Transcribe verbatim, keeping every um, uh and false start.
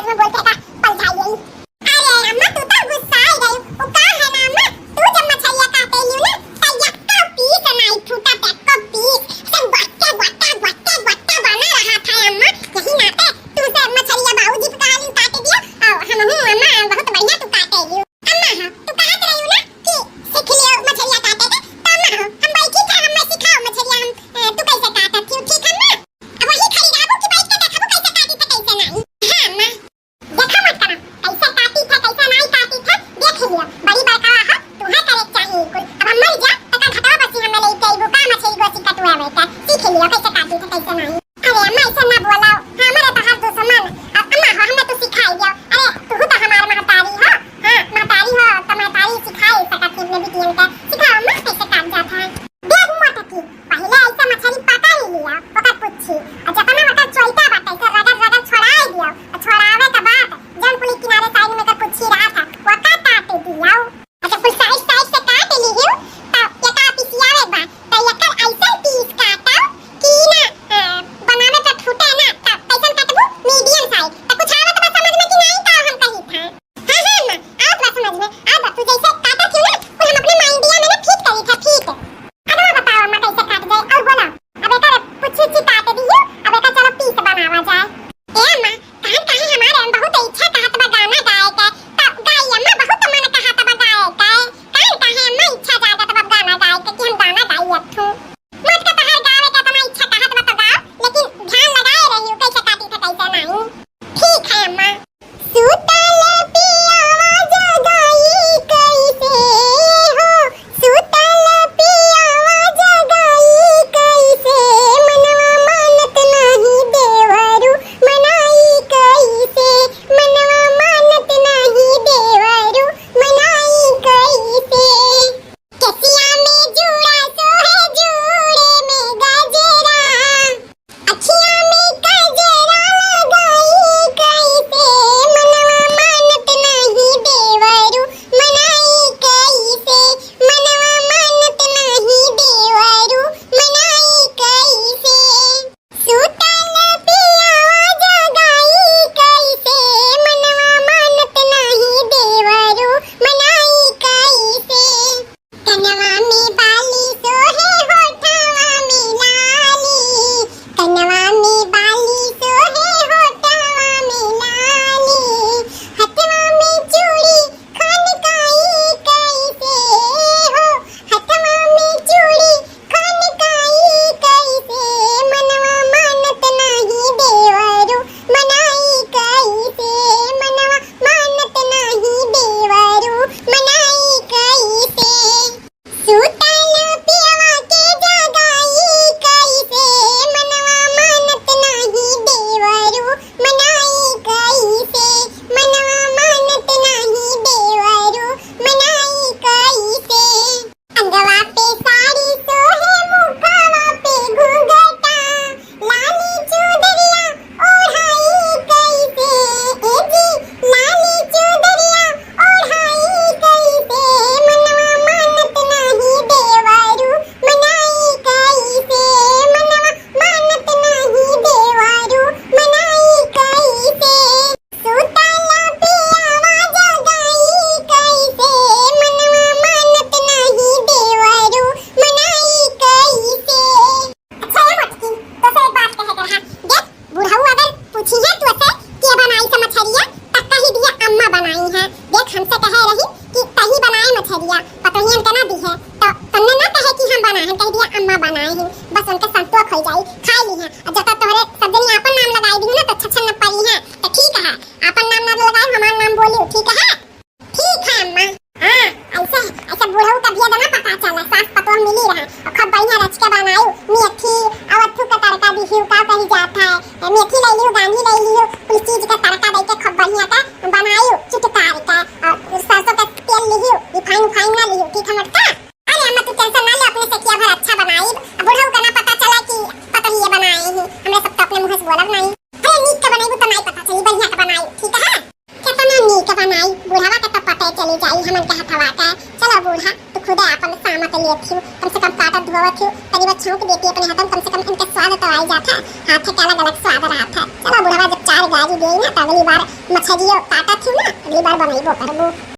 इसमें बोलते का पलझाई गई। अरे अम्मा, तू तो गुस्साई गई। वो का है ना अम्मा, तू जब मछरिया काटे लियो ना, तो यक्का पीस नाई फूटा, यक्का पीस। सब गोट्टे, गोट्टे, गोट्टे, गोट्टे बना रहा था अम्मा। यही नाते तू से मछरिया बाबूजी पे कहा लियो काटे दियो, और हम हूँ अम्मा, बहुत बढ़िया तू काटे लियो। अम्मा, हाँ, तू कहत रही ना कि सीख लियो मछरिया काटे के, तो अम्मा हो, हम बैठी थे, हमें सिखाओ मछरिया, हम, अ, तू कैसे काटत थी, ठीक है ना? अब वही खड़ी रहबू कि बैठ के देखबू कैसे काटी थे, कैसे नहीं? हाँ, अम्मा। देखा मत करा, कैसे काटी थे, कैसे नहीं काटी थे, देख लियो। बड़ी बड़का हो, तू है करे चाहिए कुल। अब हम मर जा, तो का घटवा बसी हमें लेके अइबू का, मछली गोसी कटुआ में का, सीख लियो कैसे काटी थे, कैसे नहीं। अरे अम्मा, ऐसे ना बोला, हमारे तो हर दुश्मन। अब अम्मा हो, हमें तो सिखाई दियो। अरे तू तो हमार महतारी हो, हाँ, महतारी हो, तो महतारी सिखाए सकत है अपने बिटियन के। सिखाओ अम्मा, कैसे काट जाता है। देख मोटकी, पहिले ऐसे मछली पकड़ लिया, ओकर पुच्छी, और जतना ओकर चोइटा बाटे, ऐसे रगड़ रगड़ छोड़ाई दियो, और छोड़ावे के बाद जौन पुली किनारे साइड में एकर पुच्छी रहा था, ओका काट दियो। अच्छा, कुल साइड साइड से काट ली हूँ, तो एका पिसियावे बा, तो एकर ऐसे पीस काटो कि ना, अ, बनावे पे फूटे ना, तो कैसन काटबू? मीडियम साइज। तो कुछ आवत बा समझ में कि नहीं, का हम कही था? हाँ, हाँ, अम्मा, आवत बा समझ में। आवत बा, तू जैसे काटत हो ना, वो हम अपने माइंडिया में ना फिट करी था, फिट। अब वो बताओ अम्मा, कैसे काट जाए? और बोला, अब एकर पुच्छी उच्छी काट दियो, अब एकर चलो पीस बनावा जाए। ए अम्मा, कान काहे हमारे बहुत इच्छा कहत बा गाना गाए के, तब गाई अम्मा, बहुत मन कहत बा गाए के। कान काहे अम्मा इच्छा जागत बा गाना गाए के कि हम गाना गाई अब तू। मत का तोहार गावे के इतना इच्छा कहत बा तो गाओ, लेकिन ध्यान लगाए रहियो कैसे काटी थे कैसे नहीं। ठीक है अम्मा। सुतल पियावा जगाई कैसे हो, सुतल पियावा जगाई कैसे, मनवा मानत नाही देवरू मनाई कैसे, मनवा मानत नाही देवरू मनाई कैसे। केसिया में जूड़ा सोहे जूड़े में गजरा, अखिया में कजरा लगाई कैसे, मनवा मानत नाही देवरू मनाई कैसे, मनवा मानत नाही देवरू मनाई कैसे। सुतल पियावा जगाई कैसे, मनवा मानत नाही देवरू मनाई कैसे। कनवा में बाली सोहे होठवा में लाली, कनवा में बाली सोहे होठवा में लाली, हथवा में चूड़ी खनकाई कैसे हो, हथवा में चूड़ी खनकाई कैसे, मनवा मानत नाही देवरू मनाई कैसे, मनवा मानत नाही देवरू मनाई कैसे। सुतल पियवा के जगाई कैसे, मनवा मानत नाही देवरू मनाई कैसे, मनवा मानत नाही देवरू मनाई कैसे। अंगवा पे साड़ी सोहे, मुखवा पे घुंघटा, लाली चुदरिया ओढ़ाई कैसे, ए जी, लाली चुदरिया ओढ़ाई कैसे, मनवा मानत नाही देवरू मनाई कैसे, मनवा मानत नाही देवरू मनाई कैसे। सुतल पियवा जगाई कैसे, मनवा मानत नाही देवरू मनाई कैसे। अच्छा ए मोटकी, तोसे एक बात कहे के रहा। देख, बुढ़ऊ अगर पूछी है तोसे के बनाई से मछरिया, त कही दिया अम्मा बनाई है। देख, हमसे कहे रही कि तही बनाए मछरिया, पतोहियन के ना दी है, तो तन्ने ना कहे कि हम बनाए हैं, कह दिया अम्मा बनाए हैं। बस उनके संतोष हो जाई, खा ली है। और जब तोहरे सब जनी आपन नाम लगाई दी ना, तो छछन न पड़ी है। तो ठीक है, आपन नाम ना लगाए, हमार नाम बोली, ठीक है? ठीक है अम्मा। हाँ, ऐसे, ऐसे बुढ़ऊ का भेद ना पता चला, सास पतोह मिली रहा और खूब बढ़िया रच के बनायू, मेथी और अथू का तड़का दिहियो, का कही जाता है, मेथी ले लियो, गानी ले लियो, कुल चीज का तड़का दे के खूब बढ़िया का बनायू, चुटकार का, और सरसों का तेल लिहियो, रिफाइन उफाइन ना लिहियो, ठीक है मटका? अरे अम्मा, तू टेंशन ना ले, अपने से किया भर अच्छा बनाई। अब बुढ़ऊ का ना पता चला कि पतोहिए बनाए ही, हमरे सब तो अपने मुंह से बोलब नहीं। अरे नीक का बनाई, वो तो नहीं पता चली, बढ़िया का बनाई, ठीक है? कितना नीक बनाई, बुढ़वा के तो पता चली जाई हमन के हथवा के। चलो बूढ़ा, तू खुदे आपन सामत लेत हियो, कम से कम काटत धोवत हियो, तनी बार छौंक देती अपने हाथन, कम से कम इनके स्वाद तो आई जाता, हाथ के अलग अलग स्वाद रहता। चलो बुढ़वा, जब चार गारी यही ना, त अगली बार मछरियो काटत हूँ ना, अगली बार बनइबो करबू।